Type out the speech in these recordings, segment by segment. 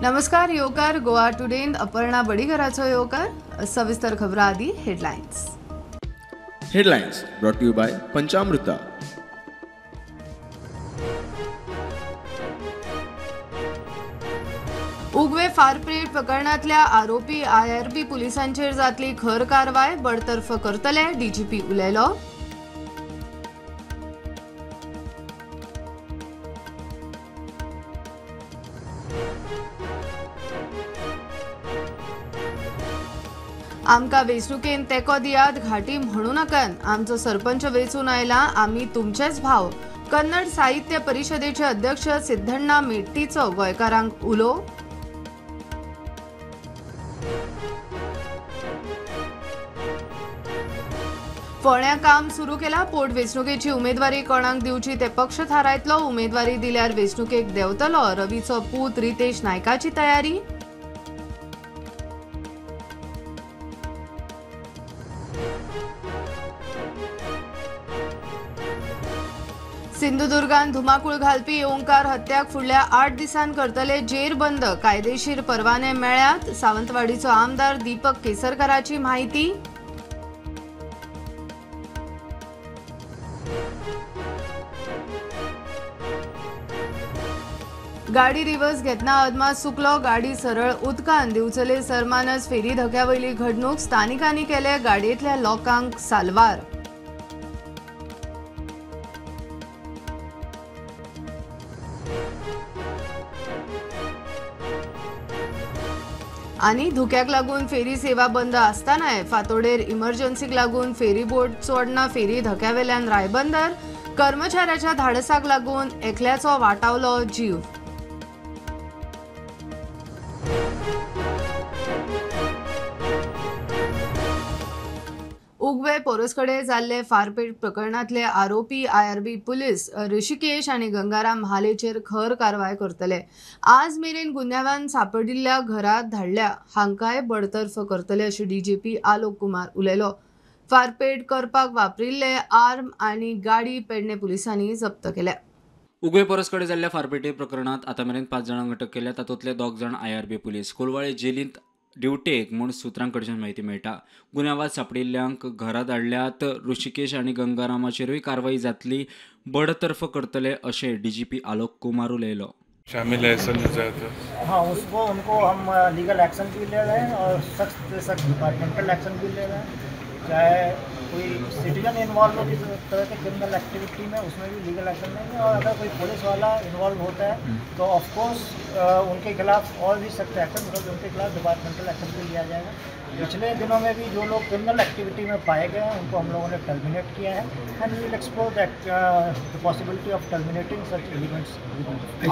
नमस्कार, येवकार गोवा टुडेन अपर्णा बडीघराचो येवकार. सविस्तर खबरां आदी headlines. Headlines brought to you by Panchamruta. Ugve फारपेट प्रकरणातल्या आरोपी आयआरबी पुलिसांचेर जातली खर कारवाय, बडतर्फ करतले डीजीपी उलयलो. आमकां वेंचणुकेन तेंको दियात, घाटी म्हणू नाकात, आमचो सरपंच वेंचून आयला, आमी तुमचेच भाव. कन्नड साहित्य परिषदेचे अध्यक्ष सिद्धण्णा मेट्टीचो गोंयकारांक उलो. फोंड्या काम सुरू केला, पोट वेंचणुकेची उमेदवारी कोणाक दिवची ते पक्ष थारायतलो, उमेदवारी दिल्यार वेंचणुकेक देंवतलो, रवीचो पूत रितेश नायकाची तयारी. सिंधुदुर्गान धुमाकूळ घालपी ओंकार हत्याक फुडल्या 8 दिसांत करतले जेरबंद, कायदेशीर परवाने मेळ्ळ्यात, सावंतवाडीचो आमदार दीपक केसरकराची म्हायती. गाडी रिवर्स घेतना अदमास चुकलो, गाडी सरळ उदकान, दिवचले सरमानस फेरी धक्यावयली घडणूक, स्थानिकांनी केले गाडयेंतल्या लोकांक साल्वार. आनी धुक्याक लागून फेरी सेवा बंद आसतनाय फातोडेर इमर्जन्सीक लागून फेरी बोट चोडना फेरी धक्यावेल्यान रायबंदर, कर्मचाऱ्याच्या धाडसाक लागून एकल्याचो वाटावलो जीव. उगवे पोरसकडे जाल्ले फारपेट प्रकरणातले आरोपी आयआरबी पुलीस ऋषिकेश आनी गंगाराम महालेचेर खर कारवाय करतले. आज मेरेन गुन्यांवान सापडिल्ल्या घरात धाडल्या, हांकांय बडतर्फ करतले अशें डीजीपी आलोक कुमार उलयलो. फारपेट करपाक वापरिल्ले आर्म आनी गाडी पेडणे पुलिसांनी जप्त केल्या. उगवे पोरसकडे जाल्ल्या फारपेटे प्रकरणात आतां मेरेन 5 जाणांक अटक केल्या, तातूंतले 2 जाण आयआरबी पुलीस. कोलवाळे जेलींत ड्युटेक म्हूण सुत्रां कडच्यान म्हायती मेळटा. गुन्यांवात सापडिल्ल्यांक घरा धाडल्यात. ऋषिकेश आनी गंगारामाचेरूय कारवाय जातली, बडतर्फ करतले अशें डीजीपी आलोक कुमार उलयलो. शामिल है संजय, हाँ उसको उनको हम लीगल एक्शन भी ले रहे हैं और सख्त से सख्त डिपार्टमेंटल एक्शन भी ले रहे हैं. चाहे कोई सिटीजन इन्वॉल्व हो किसी तरह के क्रिमिनल एक्टिविटी में, उसमें भी लीगल एक्शन लेंगे, और अगर कोई पुलिस वाला इन्वॉल्व होता है तो ऑफकोर्स उनके खिलाफ और भी सख्त एक्शन, मतलब उनके खिलाफ डिपार्टमेंटल एक्शन भी लिया जाएगा. पिछले दिनों में भी जो लोग क्रिमिनल एक्टिविटी में पाए गए हैं उनको हम लोगों ने टर्मिनेट किया है and we will explore that the possibility of terminating such elements.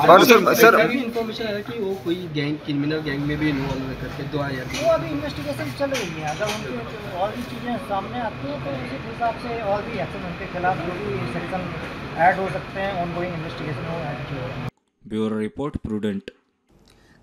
Aur sir अभी इन्फॉर्मेशन आया कि वो कोई गैंग, क्रिमिनल गैंग में भी इन्वॉल्व है करके, दो आया वो अभी इन्वेस्टिगेशन चल रही है. अगर उनकी और भी चीज़ें सामने आती हैं तो उसी हिसाब से और भी एक्शन उनके खिलाफ जो भी सेक्शन ऐड हो सकते हैं ऑनगोइंग इन्वेस्टिगेशन वो ऐड किए जाएंगे. Bureau report, Prudent.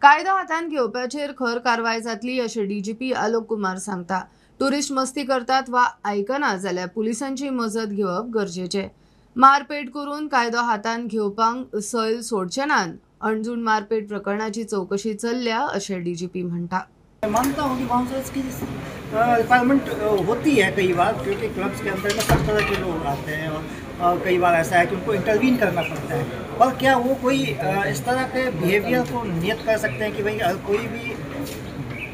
कायदो हातांत घेवपाचेर खर कारवाय जातली अशें डीजीपी आलोक कुमार सांगता. टुरिस्ट मस्ती करतात वा आयकना जाल्यार पुलिसांची मजत घेवप गरजेचें. मारपेट करून कायदो हातांत घेवपाक सैल सोडचे नात. अणजूण मारपेट प्रकरणाची चौकशी चल्ल्या अशें डीजीपी म्हणटा. मानता हूँ कि बाउंसर्स की रिक्वायरमेंट होती है कई बार, क्योंकि क्लब्स के अंदर में सब तरह के लोग आते हैं और कई बार ऐसा है कि उनको इंटरवीन करना पड़ता है. पर क्या वो कोई इस तरह के बिहेवियर को नियत कर सकते हैं कि भाई अगर कोई भी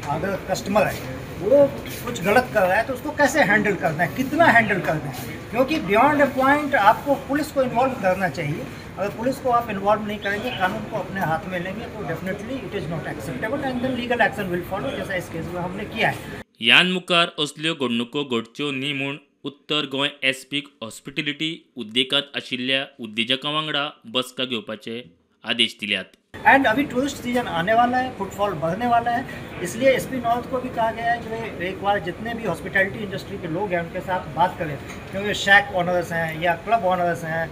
अगर कस्टमर है वो कुछ गलत कर रहा है तो उसको कैसे हैंडल करना है, कितना हैंडल करना है, क्योंकि बियॉन्ड ए पॉइंट आपको पुलिस को इन्वॉल्व करना चाहिए. अगर पुलिस को आप इन्वॉल्व नहीं करेंगे, कानून को अपने हाथ में लेंगे तो definitely it is not acceptable and then legal action will follow, जैसा इस केस में हमने किया है. ह्यान मुखार असल्यो घडणुको घडच्यो न्ही म्हूण उत्तर गोंय एसपीक हॉस्पिटॅलिटी उद्देगांत आशिल्ल्या उद्देजकां वांगडा बसका घेवपाचे आदेश दिल्यात. एंड अभी टूरिस्ट सीजन आने वाला है, फुटफॉल बढ़ने वाला है, इसलिए एसपी नॉर्थ को भी कहा गया है कि भाई एक बार जितने भी हॉस्पिटैलिटी इंडस्ट्री के लोग हैं उनके साथ बात करें, क्योंकि शैक ऑनर्स हैं या क्लब ऑनर्स हैं,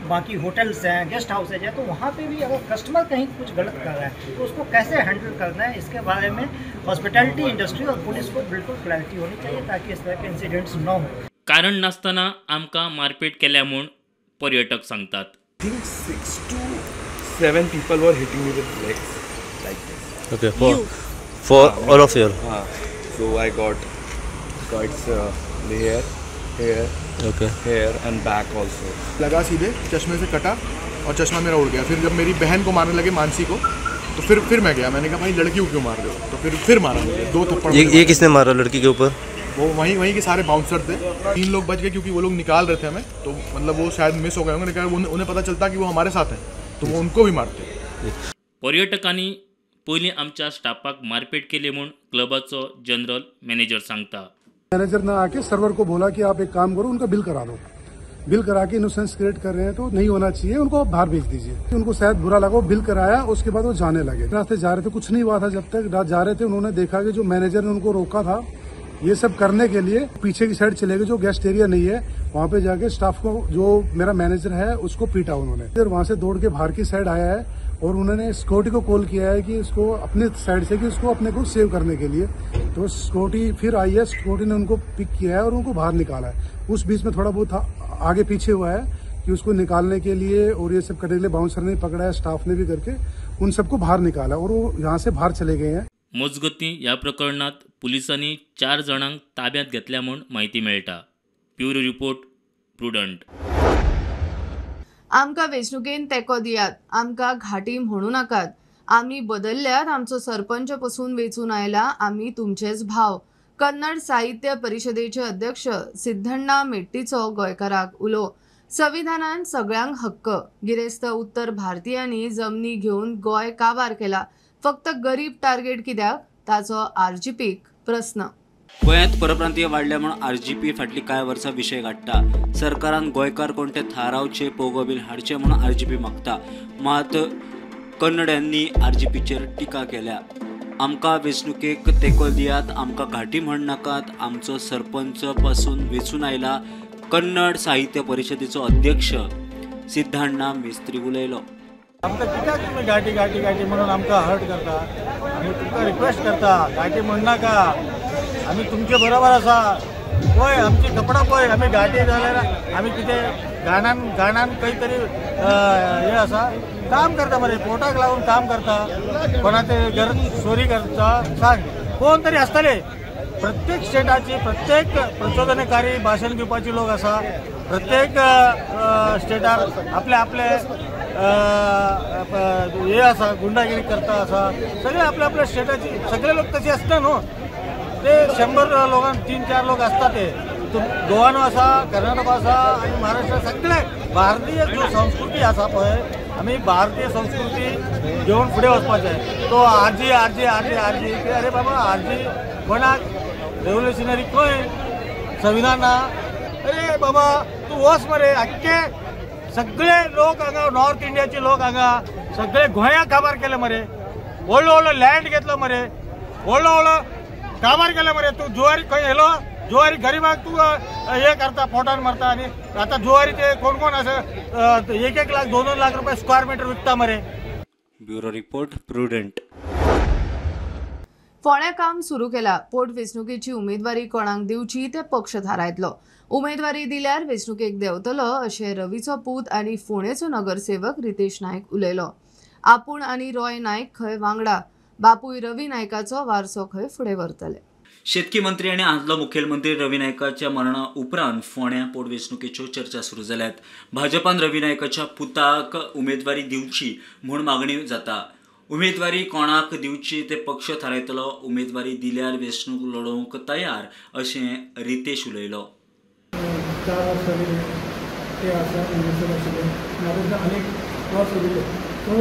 बाकी होटल्स हैं, गेस्ट हाउसेज हैं, तो वहाँ पे भी अगर कस्टमर कहीं कुछ गलत कर रहा है तो उसको कैसे हैंडल करना है, इसके बारे में हॉस्पिटैलिटी इंडस्ट्री और पुलिस को बिल्कुल क्लैरिटी होनी चाहिए ताकि इस तरह के इंसिडेंट्स न हो. कारण नासतना आमकां मारपेट केल्या म्हूण पर्यटक सांगतात. I think 6 to 7 people were hitting me with legs like this. Okay, for all of you. So I got cuts here, here, okay, here and back also. लगा सीधे चश्मे से कटा और चश्मा मेरा उड़ गया। फिर जब मेरी बहन को मारने लगे मानसी को, तो फिर मैं गया, मैंने कहा भाई लड़की को क्यों मार रहे हो, तो फिर मारा मुझे 2 थप्पड़। ये किसने मारा लड़की के ऊपर? वो वहीं के सारे बाउंसर थे। 3 लोग बच गए क्योंकि वो लोग निकाल रहे थे हमें, तो मतलब वो शायद मिस हो गए होंगे। उन्हें पता चलता कि वो हमारे साथ हैं तो वो उनको भी मारते। पर्यटकांनी पयलीं आमच्या स्टाफाक मारपेट केली म्हूण क्लबाचो जनरल मॅनेजर सांगता। मैनेजर ने आके सर्वर को बोला कि आप एक काम करो, उनका बिल करा दो। बिल करा के इनोसेंस क्रिएट कर रहे हैं तो नहीं होना चाहिए, उनको आप बाहर भेज दीजिए। उनको शायद बुरा लगा, वो बिल कराया, उसके बाद वो जाने लगे। रास्ते जा रहे थे, कुछ नहीं हुआ था। जब तक जा रहे थे उन्होंने देखा कि जो मैनेजर ने उनको रोका था ये सब करने के लिए, पीछे की साइड चले गए, जो गेस्ट एरिया नहीं है वहाँ पे जाके स्टाफ को, जो मेरा मैनेजर है उसको पीटा उन्होंने। फिर वहाँ से दौड़ के बाहर की साइड आया है और उन्होंने सिक्योरिटी को कॉल किया है कि इसको अपने साइड से, कि इसको अपने को सेव करने के लिए। तो सिक्योरिटी फिर आई है, सिक्योरिटी ने उनको पिक किया है और उनको बाहर निकाला है। उस बीच में थोड़ा बहुत आगे पीछे हुआ है कि उसको निकालने के लिए और ये सब करने के लिए बाउंसर ने पकड़ा है, स्टाफ ने भी करके उन सबको बाहर निकाला और वो यहाँ से बाहर चले गए हैं। मजगतीं ह्या प्रकरणात पुलिसांनी 4 जाणांक ताब्यांत घेतल्या म्हूण म्हायती मेळटा। Bureau report, Prudent. आमकां वेंचणुकेन तेंको दियात, आमकां घाटी म्हणू नाकात। आमी बदलल्यात, आमचो सरपंच पसून वेंचून आयला, आमी तुमचेच भाव। कन्नड साहित्य परिषदेचे अध्यक्ष सिद्धण्णा मेट्टीचो गोंयकाराक उलो। संविधानान सगळ्यांक हक्क, गिरेस्त उत्तर भारतीयांनी जमनी घेवन गोंय काबार केला, फक्त गरीब टार्गेट कित्याक, ताचो आरजीपीक प्रस्न। गोंयांत परप्रांतीय वाडल्या म्हूण आरजीपी फाटली कांय वर्सां विशय काडटा। सरकारान गोंयकार कोण ते थारावचे, पोगो बील हाडचें म्हूण आरजीपी मागता। मात कन्नड्यांनी आरजीपीचेर टिका केल्या। आमकां वेंचणुकेक तेंको दियात, आमकां घाटी म्हण नाकात, आमचो सरपंच पासून वेंचून आयला, कन्नड साहित्य परिषदेचो अध्यक्ष सिद्धाण्णा मिस्त्री उलयलो। आमकां कित्याक तुमी घाटी घाटी घाटी म्हणून आमकां हर्ट करता? आमी तुमकां रिक्वेस्ट करता, घाटी म्हणनाका, आमी तुमचे बरोबर आसा। पळय आमची कपडा पळय, आमी घाटी जाल्यार आमी कितें गाणान गाणान खंय तरी हें आसा, काम करता मरे, पोटाक लागून काम करता, कोणाचे घर चोरी करता सांग कोण तरी आसतले। प्रत्येक स्टेटाची प्रत्येक प्रचोदनकारी भाशण दिवपाची लोक आसा, प्रत्येक स्टेटार आपले आपले हे आसा, गुंडागिरी करता आसा, सगळे आपले आपल्या स्टेटाची सगळे लोक तशी आसता न्हू। ते 100 लोकांक 3-4 लोक आसता ते गोवानो आसा, कर्नाटक आसा आनी महाराष्ट्र, सगळे भारतीय जो संस्कृती आसा पळय, आमी भारतीय संस्कृती घेवन फुडें वचपाचें। तो RG RG RG RG, अरे बाबा आरजी कोणाक रेव्होल्युशनरी खंय संविधान ना? अरे बाबा तूं वच मरे, आख्खे सगळे लोक हांगा नॉर्थ इंडियाचे लोक हांगा सगळे गोंयाक काबार केले मरे, व्हडलो व्हडलो लँड घेतलो मरे, व्हडलो व्हडलो काबार केले मरे। तूं जुवारी खंय येयलो, जुवारी गरिबाक तूं हे करता, पोटान मारता। आनी आतां जुवारी ते कोण कोण आसा 1-1 लाख 2-2 लाख रुपया स्क्वेअर मिटर विकता मरे। Bureau report, Prudent. फोंड्या काम सुरू केला। पोटवेंचणुकेची उमेदवारी कोणाक दिवची ते पक्ष थारायतलो। उमेदवारी दिल्यार वेंचणुकेक देंवतलो अशें रवीचो पूत आनी फोंडेचो नगरसेवक रितेश नायक उलयलो। आपूण आनी रॉय नायक खंय वांगडा, बापूय रवी नायकाचो वारसो खंय फुडें व्हरतले। शेतकी मंत्री आनी आदलो मुखेलमंत्री रवी नायकाच्या मरणा उपरांत फोंड्या पोटवेंचणुकेच्यो चर्चा सुरू जाल्यात। भाजपान रवी नायकाच्या पुताक उमेदवारी दिवची म्हूण मागणी जाता। उमेदवारी कोणाक दिवची ते पक्ष थारायतलो। उमेदवारी दिल्यार वेंचणूक लडोवंक तयार अशें रितेश उलयलो। 4 वर्सां ते आसा मिनिस्टर आशिल्ले, आतां आनीक वर्स उरिल्ले, सो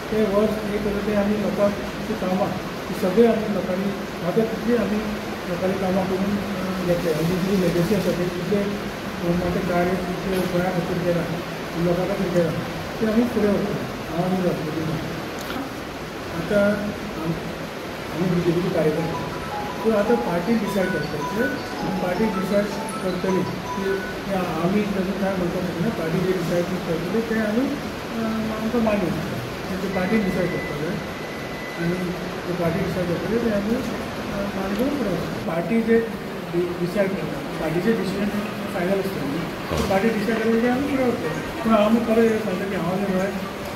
ते वर्स हे करून ते आमी लोकांक कामां सगळीं आमी लोकांनी जाता तितली आमी लोकांनी कामां करून घेतले आनी जी लेगसी आसा ते तितले मोठे कार्य तितले गोंया खातीर केलां, लोकां खातीर केलां, ते आमी फुडें व्हरतले। हांव आनी रॉय आतां आमी बीजेपीचे कार्यकर्ते, सो आतां पार्टी डिसायड करतली, पार्टी डिसायड करतली की आमी तातूंत कांय म्हणपाक शकना। पार्टी जे डिसायड करतली तें आमी आमकां मान्य आसतलें, ते पार्टी डिसायड करतले आनी ते पार्टी डिसायड करतली तें आमी मान्य करून फुडें वचतले। पार्टी जे डिसायड करता, पार्टीचे डिसिजन फायनल आसतलें न्ही, पार्टी डिसायड करतली तें आमी फुडें वतले। पूण हांव परत सांगता की हांव आनी रॉय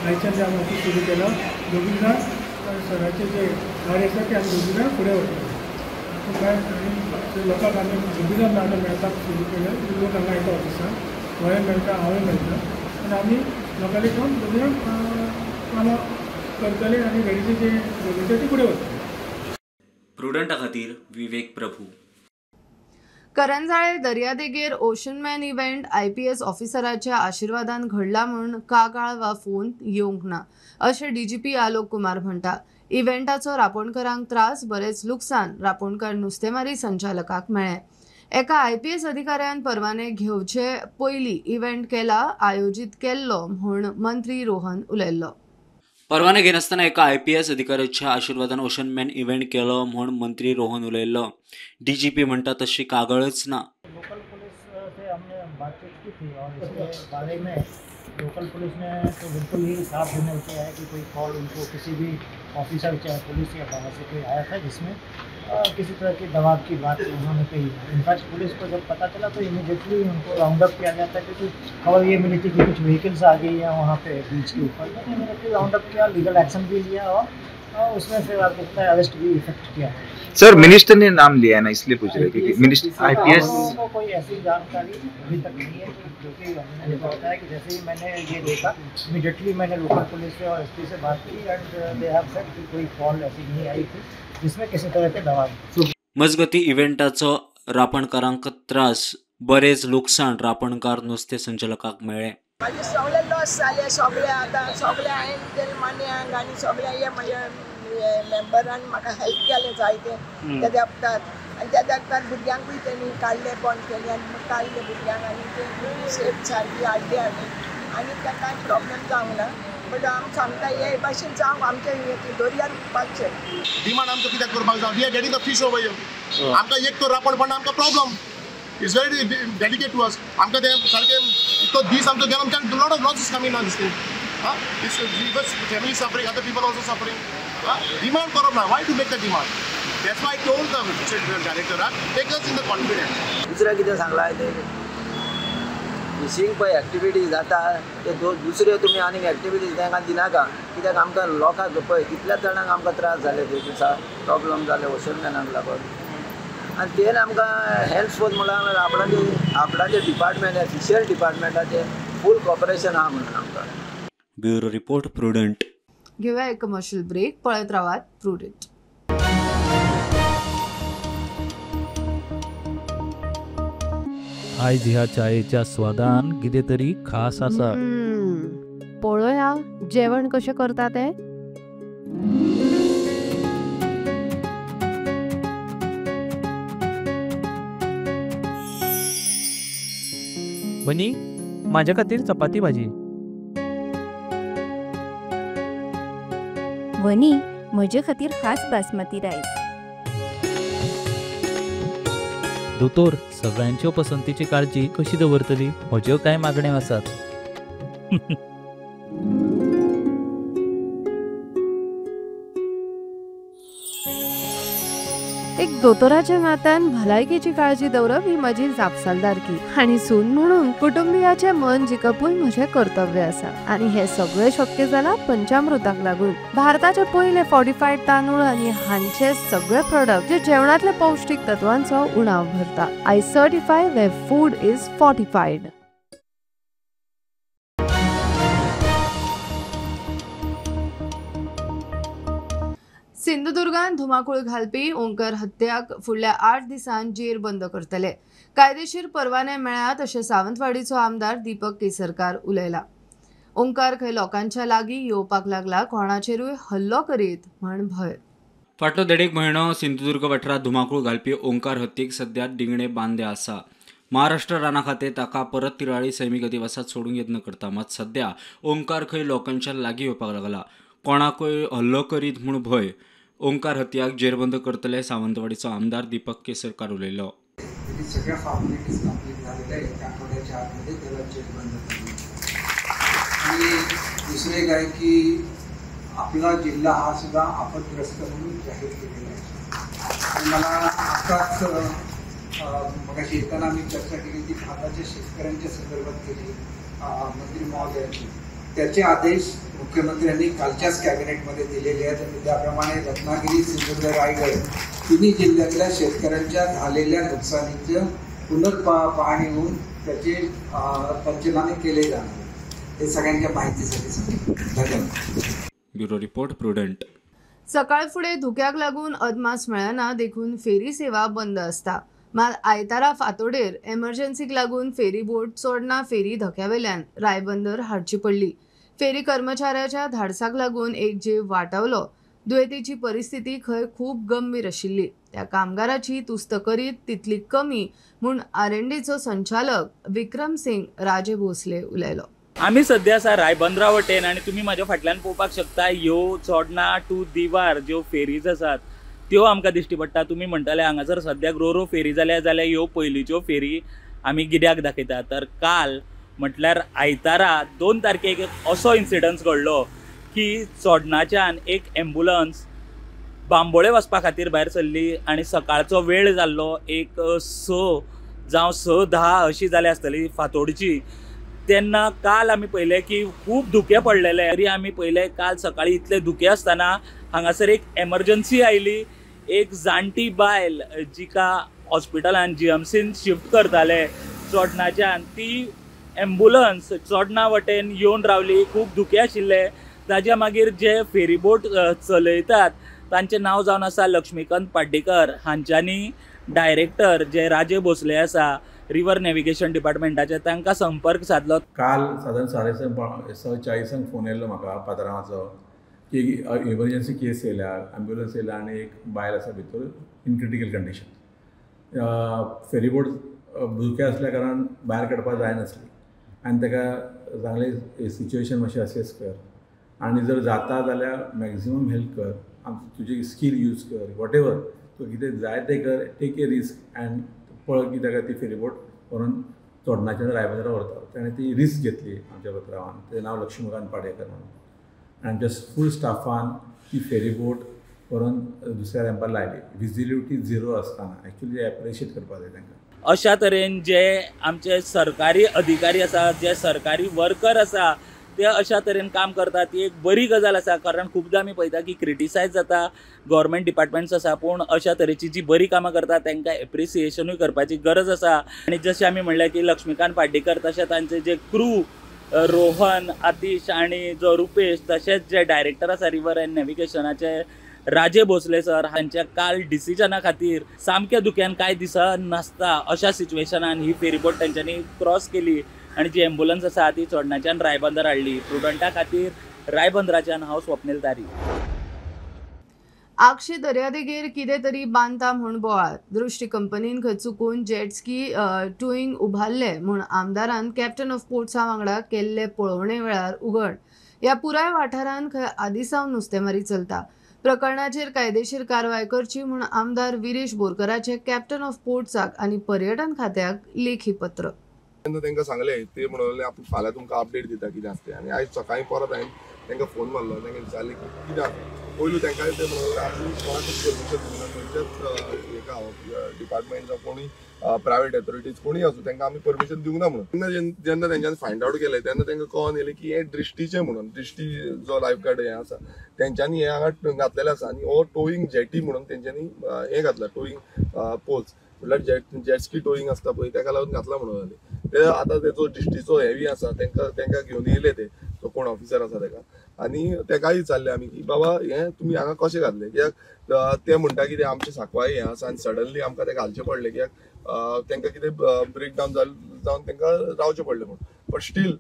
आयच्यान जे आमी ऑफीस सुरू केलां, दोगूय जाण सराचें जें कार्य आसा तें आमी दोगूय जाण फुडें व्हरतले. काय आनी लोकांक आमी दोगूय जाण आतां मेळपाक सुरू केलें. लोक हांगा येता ऑफिसान, गोंय मेळटा, हांवूय मेळटा आनी आमी लोकांनी काम दोगूय जाण कामां करतले आनी रेडीचें जें गरजेचें तें फुडें व्हरतले. प्रुडंटा खातीर विवेक प्रभू. करंजाळे दर्यादेगेर ओशनमॅन इव्हेंट IPS ऑफिसराच्या आशिर्वादान घडला म्हूण कागाळ वा फोन येवंक ना अशें DGP Alok Kumar म्हणटा. इव्हेंटाचो रापोणकरांक त्रास, बरेच लुकसाण रापोणकर नुस्तेमारी संचालकाक मेळ्ळें. एका IPS अधिकाऱ्यान परवाने घेवचे पयलीं इव्हेंट केला आयोजीत केल्लो म्हूण मंत्री रोहन उलयल्लो. परवाने घेनासतना एका IPS अधिकाऱ्याच्या आशिर्वादान ओशनमॅन इव्हेंट केलो म्हूण मंत्री रोहन उलयल्लो. DGP म्हणटा तशी कागळच ना. लोकल पुलिस से हमने बातचीत की थी और इसके बारे में लोकल पुलिस ने तो बिल्कुल ही साफ डिनर किया है कि कोई कॉल उनको किसी भी ऑफिसर चाहे पुलिस या बाहर से कोई आया था जिसमें किसी तरह की दबाव की बात उन्होंने कही। इनफैक्ट पुलिस को जब पता चला तो इमीडिएटली उनको राउंड अप किया गया था, क्योंकि खबर ये मिली थी कि कुछ व्हीकल्स आ गई हैं वहाँ पे बीच के ऊपर। तो इमीडिएटली राउंड अप किया, लीगल एक्शन भी लिया और उसमें फिर आपको पता है अरेस्ट भी इफेक्ट किया। सर मिनिस्टर ने नाम लिया है ना, इसलिए पूछ रहे कि मिनिस्टर IPS को कोई ऐसी जानकारी अभी तक नहीं है, क्योंकि हमने बताया कि जैसे ही मैंने ये देखा इमीडिएटली मैंने लोकल पुलिस से और SP से बात की एंड they have said कि कोई कॉल ऐसी नहीं आई थी जिसमें किसी तरह के दबाव। मजगती इव्हेंटाचो रापणकारांक त्रास, बरेच लुकसाण रापणकार नुस्तें संचालकाक मेळ्ळें. म्हाजे सगळे लॉस जाले, सगळे आतां सगळे हांवें तेणे मान्यांक आनी सगळे हे म्हजे मेंबरान म्हाका हेल्प केलें जायते त्या वखदार आनी त्या वखदार भुरग्यांकूय तेणी काडले बंद केले आनी काडले भुरग्यांक आनी ते सेफ सारकी हाडली आमी आनी तांकां कांय प्रॉब्लम जावंक ना. बट आमी सांगता हे भाशेन जावंक आमचे दर्यार उरपाचें. डिमांड आमकां कित्याक करपाक जाय? We are getting the fish over here. आमकां एक तर रापण पडना, आमकां problem. It's very delicate to us. आमकां तें सारकें इतलो दीस आमचो गेलो, आमच्यान lot of losses coming on this thing. It's family suffering, other people also suffering. Demand करप ना, why to make the demand? That's why I told the director, take us in the confidence. दुसरें कितें सांगलां तें fishing पळय activities जाता ते दुसऱ्यो तुमी आनीक एक्टिविटीज तांकां दिनाका, कित्याक आमकां लोकांक पळय कितल्या जाणांक आमकां त्रास जाले ते दिसा, प्रॉब्लम जाले ओशनमॅनाक लागून. आनी तेन आमकां हेल्थ फोर्स म्हणल्यार आपणाचे डिपार्टमेंट फिशरी डिपार्टमेंटाचें फूल कॉपरेशन आहा म्हणून आमकां. Bureau report, Prudent. घेऊया एक कमर्शियल ब्रेक, पळयत रावात प्रुडंट. आयज ह्या चायेच्या स्वादान कितें तरी खास आसा. पळोवया जेवण कशें करता तें. वनी, माझ्या खातीर चपाती भाजी. वनी, म्हजे खातीर खास बासमती रायस. दोतोर, सगळ्यांच्यो पसंतीची काळजी कशी दवरतली? म्हज्यो कांय मागण्यो आसात. एक दोतोराच्या नात्यान भलायकेची काळजी दवरप ही म्हजी जापसालदारकी आनी सून म्हणून कुटुंबियाचें मन जिखपूय म्हजें कर्तव्य आसा आनी हें सगळें शक्य जालां पंचामृताक लागून. भारताचे पयले फॉर्टिफायड तांदूळ आनी हांचे सगळे प्रोडक्ट जे जेवणांतले पौश्टीक तत्वांचो उणाव भरता. I certify where food is fortified. सिंधुदुर्गान धुमाकूळ घालपी ओंकार हत्याक फुडल्या 8 दिसांत जेर बंद करतले. कायदेशीर परवाने मेळ्ळ्यात अशें सावंतवाडीचो आमदार दीपक केसरकार उलयला. ओंकार खंय लोकांच्या लागीं येवपाक लागला, कोणाचेरूय हल्लो करीत म्हण भंय. फाटलो 1.5 म्हयनो सिंधुदुर्ग वाठारांत धुमाकूळ घालपी ओंकार हत्तीक सध्या डिंगणे बांदे आसा. महाराष्ट्र राना खातें ताका परत तिराळी सैमीक अधिवासांत सोडूंक यत्न करता, मात सध्या ओंकार खंय लोकांच्या लागीं येवपाक लागला, कोणाकूय हल्लो करीत म्हूण भंय. ओंकार हत्याक जेरबंद करतले सावंतवाडीचो आमदार दीपक केसरकार उलयलो. सगळ्या फॉर्मॅलिटीज कंप्लीट झालेल्या आहेत, एका आठवड्याच्या आतमध्ये त्याला जेरबंद करणार. आणि दुसरे एक आहे की आपला जिल्हा हा सुद्धा आपदग्रस्त म्हणून जाहीर केलेला आहे. आणि मला आताच मगाशी येताना मी चर्चा केली ती भाताच्या शेतकऱ्यांच्या संदर्भात केली मंत्री महोदयांची. त्याचे आदेश मुख्यमंत्र्यांनी कालच्याच कॅबिनेटमध्ये दिलेले आहेत आणि त्याप्रमाणे रत्नागिरी, सिंधुदुर्ग, रायगड तिन्ही जिल्ह्यातल्या शेतकऱ्यांच्या झालेल्या नुकसानीचं पुनर्पाहणी होऊन त्याचे पंचनामे केले जाणार. हे सगळ्यांच्या माहितीसाठी सांगतो. धन्यवाद. Bureau report, Prudent. सकाळ फुडें धुक्याक लागून अदमास मेळना देखून फेरी सेवा बंद आसता. मात आयतारा फांतोडेर एमर्जन्सीक लागून फेरी बोट चोडणा फेरी धक्यावेल्यान रायबंदर हाडची पडली. फेरी कर्मचाऱ्याच्या धाडसाक लागून एक जीव वाटावलो. दुयेंतीची परिस्थिती खंय खूब गंभीर आशिल्ली. त्या कामगाराची तुस्त करीत तितली कमी म्हूण आर&डीचो संचालक विक्रम सिंग राजे भोसले उलयलो. आमी सद्या आसा रायबंदरा वटेन आनी तुमी म्हाज्या फाटल्यान पळोवपाक शकता ह्यो चोडणा टू दिवार ज्यो फेरीज आसात त्यो आमकां दिश्टी पडटा. तुमी म्हणटाले हांगासर सद्याक रोरो फेरी जाल्या जाल्यार ह्यो पयलींच्यो फेरी आमी कित्याक दाखयता, तर काल म्हटल्यार आयतारा 2 तारखेक एक असो इन्सिडन्स घडलो की चोडणाच्यान एक एम्बुलन्स बांबोळे वचपा खातीर भायर सरली आनी सकाळचो वेळ जाल्लो एक 6 जावं 6:10 अशी जाली आसतली फांतोडची. तेन्ना काल आमी पळयलें की खूब धुकें पडलेलें, तरी आमी पळयलें काल सकाळी इतले धुकें आसतना हांगासर एक एमर्जन्सी आयली. एक जाणटी बायल जिका हॉस्पिटलान GMCन शिफ्ट करताले चोडणाच्यान, ती एम्बुलन्स चोडणा वटेन येवन रावली. खूब धुकें आशिल्लें. ताज्या मागीर जे फेरीबोट चलयतात तांचें नांव जावन आसा लक्ष्मीकांत पाड्डेकर, हांच्यांनी डायरेक्टर जे राजे भोसले आसा रिवर नॅविगेशन डिपार्टमेंटाचे तांकां संपर्क सादलो. काल सादारण 6:40 फोन येयल्लो म्हाका पात्रांवाचो की इमर्जन्सी केस येयल्या, एम्ब्युलन्स येयल्या आनी एक बायल आसा भितर इन क्रिटिकल कंडिशन. फेरीबोट धुकें आसल्या कारणान भायर काडपाक जायनासली आनी ताका सांगलें सिच्युएशन मातशें असेस कर आनी जर जाता जाल्यार मॅक्झिमम हेल्प कर, तुजी स्कील यूज कर, what ever तूं कितें जाय तें कर, टेक ए रिस्क अँड पळय की ताका ती फेरीबोट व्हरून चोडणाच्यान रायबंदरा व्हरता. ताणें ती रिस्क घेतली आमच्या पत्रावान, तें नांव लक्ष्मीकांत पाडेकर म्हणून, आनी आमच्या फूल स्टाफान ती फेरीबोट व्हरून दुसऱ्या रॅम्पार लायली. विजिबिलिटी झिरो आसतना एक्चुली एप्रिशिएट करपाक जाय तांकां. अशा तरेन जे आमचे सरकारी अधिकारी आसा, जे सरकारी वर्कर आसा ते अशा तरेन काम करतात, ती एक बरी गजाल आसा. कारण खुबदां आमी पळयता की क्रिटिसायज जाता गव्हर्मेंट डिपार्टमेंट्स आसा, पूण अशा तरेची जी बरी कामां करतात तांकां एप्रिसिएशनूय करपाची गरज आसा. आनी जशें आमी म्हणलें की लक्ष्मीकांत पाड्डेकर तशें तांचे जे क्रू रोहन, आतिश आनी जो रुपेश, तशेंच जे डायरेक्टर आसा रिवर अँड नॅविगेशनाचे राजे भोसले सर, हांच्या काल डिसिजना खातीर सामक्या धुक्यान कांय दिसनासता अशा सिच्युएशनान ही फेरीबोट तांच्यांनी क्रॉस केली आनी जी एम्बुलन्स आसा ती चोडणाच्यान रायबंदर हाडली. प्रुडंटा खातीर रायबंदराच्यान हांव स्वप्नील तारी. आगशी दर्यादेगेर कितें तरी बांदता म्हूण बोवाळ. दृश्टी कंपनीन खंय चुकून जेटस्की टुईंग उबारले म्हूण आमदारान कॅप्टन ऑफ पोर्ट्सा वांगडा केल्ले पळोवणे वेळार उगड. ह्या पुराय वाठारांत खंय आदीं सावन नुस्तेमारी चलता. प्रकरणाचेर कायदेशीर कारवाय करची म्हूण आमदार विरेश बोरकराचे कॅप्टन ऑफ पोर्ट्साक आनी पर्यटन खात्याक लेखी पत्र. तेन्ना तांकां सांगलें, ते म्हणून आपूण फाल्यां तुमकां अपडेट दिता कितें आसता तें. आनी आयज सकाळीं परत हांवें तांकां फोन मारलो, तांकां विचारलें की कितें आसा. पयलू तांकां ते म्हणून आपूण कोणाकूच परमिशन दिना, खंयच्याच हेका डिपार्टमेंट जावं कोणूय प्रायवेट ऑथॉरिटीज कोणूय आसूं तांकां आमी परमिशन दिवंक ना म्हणून. तेन्ना जेन्ना तेंच्यांनी फायंड आवट केलें तेन्ना तांकां कळोन येयलें की हें दृश्टीचें म्हणून, दृश्टी जो लायफ गार्ड हें आसा तेंच्यांनी हें हांगा घातलेलें आसा आनी हो टोईंग जेटी म्हणून तेंच्यांनी हें घातलां, टोईंग पोल्स म्हणल्यार जेटस्की टोईंग आसता पळय ताका लागून घातला म्हणून जालें. ते आतां तेचो दृश्टीचो हेवी आसा, तांकां घेवन येयले ते तो कोण ऑफिसर आसा ताका, आनी ताकाय विचारलें आमी की बाबा हें तुमी हांगा कशें घातलें, कित्याक ते म्हणटा की ते आमचें सांकवाळे हें आसा आनी सडनली आमकां तें घालचें पडलें कित्याक तांकां कितें ब्रेकडावन जावन तांकां रावचें पडलें म्हणून. बट स्टील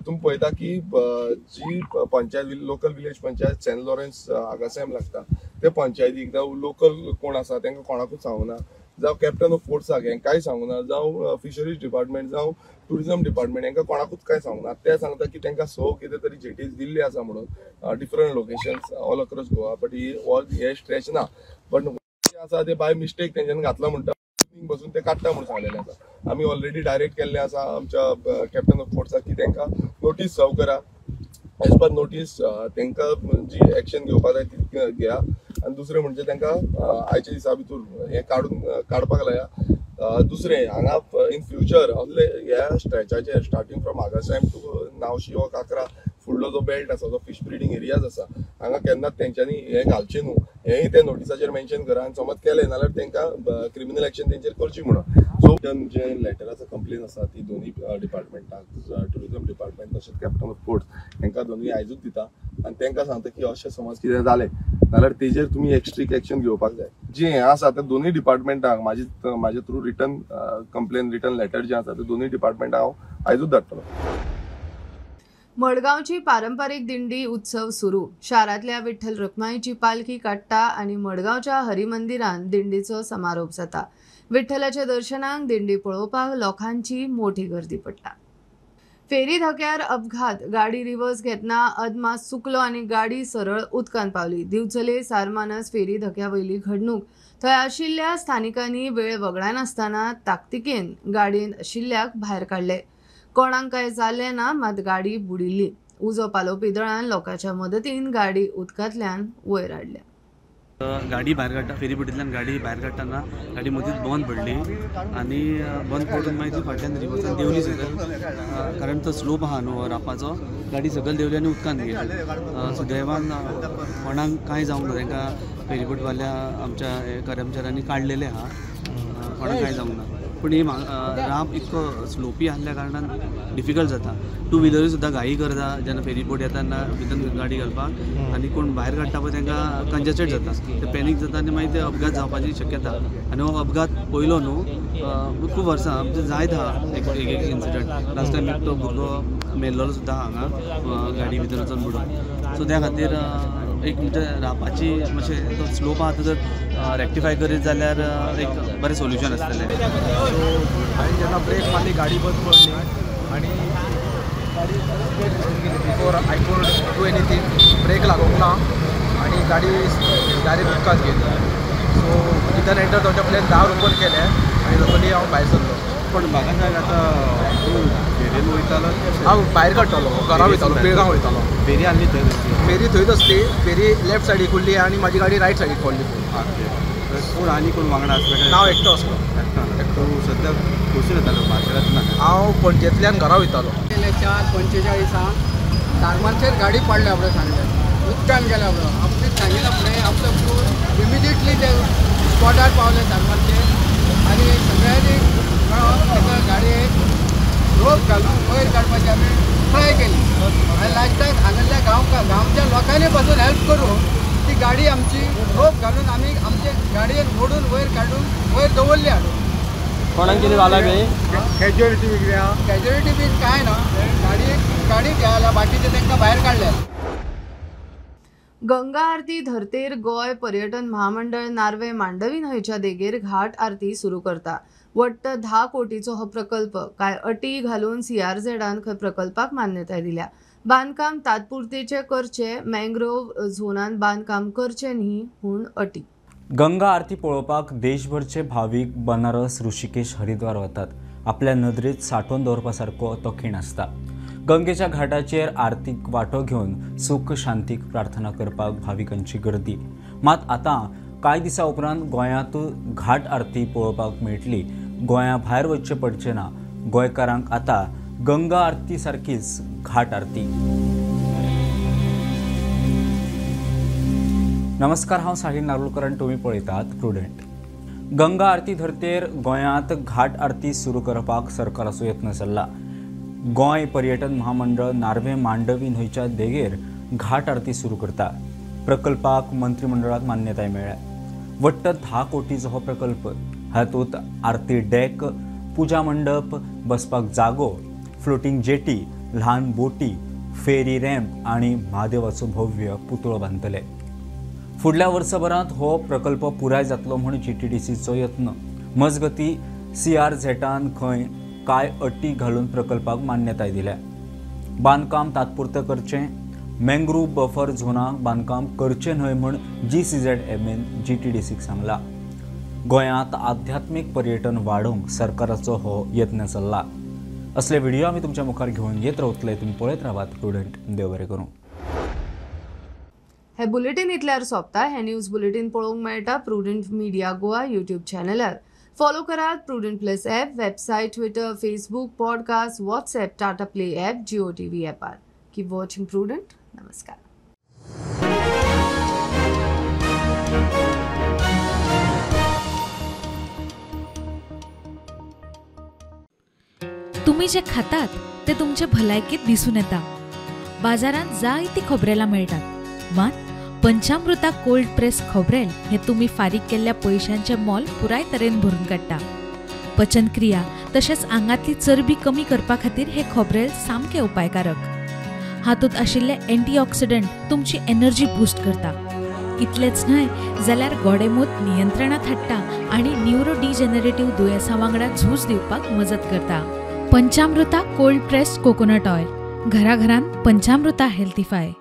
तुमी पळयता की जी panchayat local village panchayat Saint Lawrence Agassaim लागता ते पंचायतीक जावं लोकल कोण आसा तांकां कोणाकूच सांगूना, जावं कॅप्टन ऑफ फोर्ट्साक हेंकांय सांगूना, जावं फिशरीज डिपार्टमेंट जावं टुरिजम डिपार्टमेंट हेंकां कोणाकूच कांय सांगूना. ते सांगता की तांकां 6 कितें तरी जेटीज दिल्ली आसा म्हणून different locations all across Goa, but he all हे स्ट्रेच ना, बट आसा ते बाय मिस्टेक तेंच्यांनी घातला म्हणटा बसून ते काडटा म्हणून सांगलेलें आसा. आमी ऑलरेडी डायरेक्ट केल्लें आसा आमच्या कॅप्टन ऑफ फोर्ट्साक की तांकां नोटीस सर्व करा, एज पर नोटीस तांकां जी एक्शन घेवपाक जाय ती घेया, आनी दुसरें म्हणजे तांकां आयच्या दिसा भितर हें काडपाक लाया. दुसरें हांगा इन फ्युचर असले ह्या स्ट्रेचाचेर स्टार्टींग फ्रॉम आगासायम टू नावशी वा काकरा फुडलो फुडलो जो बेल्ट आसा, जो फिश ब्रिडींग एरियाज आसा, हांगा केन्नाच तेंच्यांनी हें घालचें न्हू, हेंय ते नोटिसाचेर मेन्शन करा आनी समज केलें नाल्यार तेंकां क्रिमिनल एक्शन तेंचेर करची म्हणून. सो जे लेटराचो कंप्लेन आसा ती दोनूय डिपार्टमेंटाक, ट्युरिजम डिपार्टमेंट तशेंच कॅप्टन ऑफ पोर्ट्स हेंकां दोनूय आयजूच दिता आनी तेंकां सांगता की अशें समज कितें जालें जाल्यार तेजेर तुमी एक स्ट्रिक्ट एक्शन घेवपाक जाय. जे हें आसा ते दोनूय डिपार्टमेंटांक म्हाजे through written complain, written letter जें आसा ते दोनूय डिपार्टमेंटाक हांव आयजूच धाडटलो. मडगांवची पारंपारीक दिंडी उत्सव सुरू. शारांतल्या विठ्ठल रखमाईची पालखी काडटा आनी मडगांवच्या हरिमंदिरान दिंडीचो समारोप जाता. विठ्ठलाच्या दर्शनाक दिंडी पळोवपाक लोकांची मोठी गर्दी पडटा. फेरी धक्यार अपघात. गाडी रिवर्स घेतना अदमास चुकलो आनी गाडी सरळ उदकांत पावली. दिवचले सारमानस फेरी धक्या वयली घडणूक. थंय आशिल्ल्या स्थानिकांनी वेळ वगडायनासतना ताकतिकेन गाडयेन आशिल्ल्याक भायर काडले. कोणाक काय जालें ना, मात गाडी बुडिल्ली. उजो पालोवपी दळान लोकांच्या मदतीन गाडी उदकांतल्यान वयर हाडल्या. गाडी भायर काडटा, फेरीबोटींतल्यान गाडी भायर काडटना गाडी मदींच बंद पडली आनी बंद पडून मागीर ती फाटल्यान रिवर्सान देंवली सकयल, कारण तो स्लोप आहा न्हू रापाचो, गाडी सकयल देंवली आनी उदकांत गेली. सुदैवान कोणाक कांय जावंक ना, तांकां फेरीबोटवाल्या आमच्या कर्मचाऱ्यांनी काडलेले आहा, कोणाक कांय जावंक ना. पूण ही राप इतको स्लोपी आसल्या कारणान डिफिकल्ट जाता. टू व्हिलरूय सुद्दां घाई करता जेन्ना फेरीबोट येता तेन्ना भितर गाडी घालपाक, आनी कोण भायर काडटा पळय तांकां कंजेस्टेड जाता, ते पॅनीक जाता आनी मागीर ते अपघात जावपाची शक्यता. आनी हो अपघात पयलो न्हू, खूब वर्सां आमचे जायत आहा एक एक इन्सिडंट. लास्ट टायम एकटो भुरगो मेल्लो सुद्दां हांगा गाडी भितर वचून बुडोन. सो त्या खातीर एक म्हणजे रापाची मातशें तो स्लोप आहा तो जर रेक्टिफाय करीत जाल्यार एक बरें सोल्युशन आसतलें. सो हांवें जेन्ना ब्रेक मारली गाडी बंद पडली आनी गाडी स्ट्रेट भितर गेली. Before I could do anything brake लागूंक ना आनी गाडी डायरेक्ट उदकांत गेली. सो भितर एंटर जावच्या पयलीं दार ओपन केलें आनी लकली हांव भायर सरलो. पण म्हाका सांग आतां तूं फेरयेन वयतालो? हांव भायर काडटलो, घरा वयतालो, पिळगांव वयतालो. फेरी आसली थंय? फेरी थंयच आसली. फेरी लेफ्ट सायडीक उरली आनी म्हाजी गाडी रायट सायडीक पडली. कोण आनी कोण वांगडा आसलो? हांव एकटो आसलो. एकटो. तूं सद्या खंयसून येतालो? मार्शेलांत ना? हांव पणजेंतल्यान घरा वयतालो. 4:45 तारमाचेर गाडी पडल्या फुडें सांगलें, उदकान गेल्या फुडें आपणे सांगिल्ल्या फुडें आपलो क्रू इमिजिएटली ते स्पॉटार पावले तारमाचेर आनी सगळ्यांनी मेळोन ताका गाडयेक रोप घालून वयर काडपाची आमी ट्राय केली आनी लास्टाक हांगासरल्या गांवच्या लोकांनी पासून हेल्प करून ती गाडी आमची रोप घालून आमी आमचे गाडयेन ओडून वयर काडून वयर दवरली हाडून. कोणाक कितें जालां बी? कॅज्युअलिटी बी कितें आहा? कॅज्युअलिटी बी कांय ना, गाडी घाल्या, बाकीचे तांकां भायर काडले. गंगा आरती धर्तेर गोंय पर्यटन महामंडळ नार्वे मांडवी न्हंयच्या देगेर घाट आरती सुरू करता. वट्ट 10 कोटीचो हो प्रकल्प. कांय अटी घालून सीआरझेडान खंय प्रकल्पाक मान्यताय दिल्या. बांदकाम तात्पुरतेचे करचे, मँग्रोव झोनान बांदकाम करचे न्ही म्हूण अटी. गंगा आरती पळोवपाक देशभरचे भावीक बनारस, ऋषिकेश, हरिद्वार वतात. आपल्या नदरेंत सांठोवन दवरपा सारको तो खीण आसता. गंगेच्या घाटाचेर आरतीक वांटो घेवन सुख शांतीक प्रार्थना करपाक भाविकांची गर्दी. मात आतां कांय दिसां उपरांत गोंयांत घाट आरती पळोवपाक मेळटली. गोंया भायर वचचें पडचें ना. गोंयकारांक आतां गंगा आरती सारकीच घाट आरती. नमस्कार, हांव साहिल नारुलकर आनी तुमी पळयतात प्रुडंट. गंगा आरती धर्तेर गोंयांत घाट आरती सुरू करपाक सरकाराचो यत्न चल्ला. गोंय पर्यटन महामंडळ नार्वे मांडवी न्हंयच्या देगेर घाट आरती सुरू करता. प्रकल्पाक मंत्रिमंडळाक मान्यताय मेळ्ळ्या. वट्ट 10 कोटीचो हो प्रकल्प. हातूंत आरती डेक, पुजा मंडप, बसपाक जागो, फ्लोटींग जेटी, ल्हान बोटी, फेरी रॅम्प आनी म्हादेवाचो भव्य पुतळो बांदतले. फुडल्या वर्सभरांत हो प्रकल्प पुराय जातलो म्हूण जीटीडीसीचो यत्न. मजगती सीआरझेडान खंय कांय अटी घालून प्रकल्पाक मान्यताय दिल्या. बांदकाम तात्पुरतें करचें, मँग्रोव बफर झोनाक बांदकाम करचें न्हय म्हूण जीसीझेडएमएन जीटीडीसीक सांगला. गोंयांत आध्यात्मीक पर्यटन वाडोवंक सरकाराचो हो यत्न चल्ला. असले व्हिडिओ आमी तुमच्या मुखार घेवन येत रावतले. तुमी पळयत रावात प्रुडंट. देव बरें करूं. हे बुलेटीन इतल्यार सोंपता. हे न्यूज बुलेटीन पळोवंक मेळटा प्रुडंट मिडिया गोवा यूट्यूब चॅनलार. फॉलो करात Prudent plus app, website, Twitter, Facebook, podcast, WhatsApp, Tata Play app, Jio TV ॲपार. Keep watching Prudent. नमस्कार. तुम्ही जे खातात ते तुमचे भलायकेत दिसून येता. बाजारांत जायती खोबरेलां मेळटात, मात पंचामृता कोल्ड प्रेस खोबरेल हे तुम्ही फारीक केल्ल्या पयशांचें मोल पुराय तरेन भरून काडटा. पचनक्रिया तशेंच आंगांतली चरबी कमी करपा खातीर हे खोबरेल सामकें उपायकारक. हातूंत आशिल्ले एंटीऑक्सिडंट तुमची एनर्जी बूस्ट करता. इतलेंच न्हय जाल्यार गोडेंमूत नियंत्रणांत हाडटा आनी न्युरो डिजनरेटिव्ह दुयेंसां वांगडा झूज दिवपाक मजत करता. Panchamrita cold pressed coconut oil, घराघरांत पंचामृता हेल्थीफाय.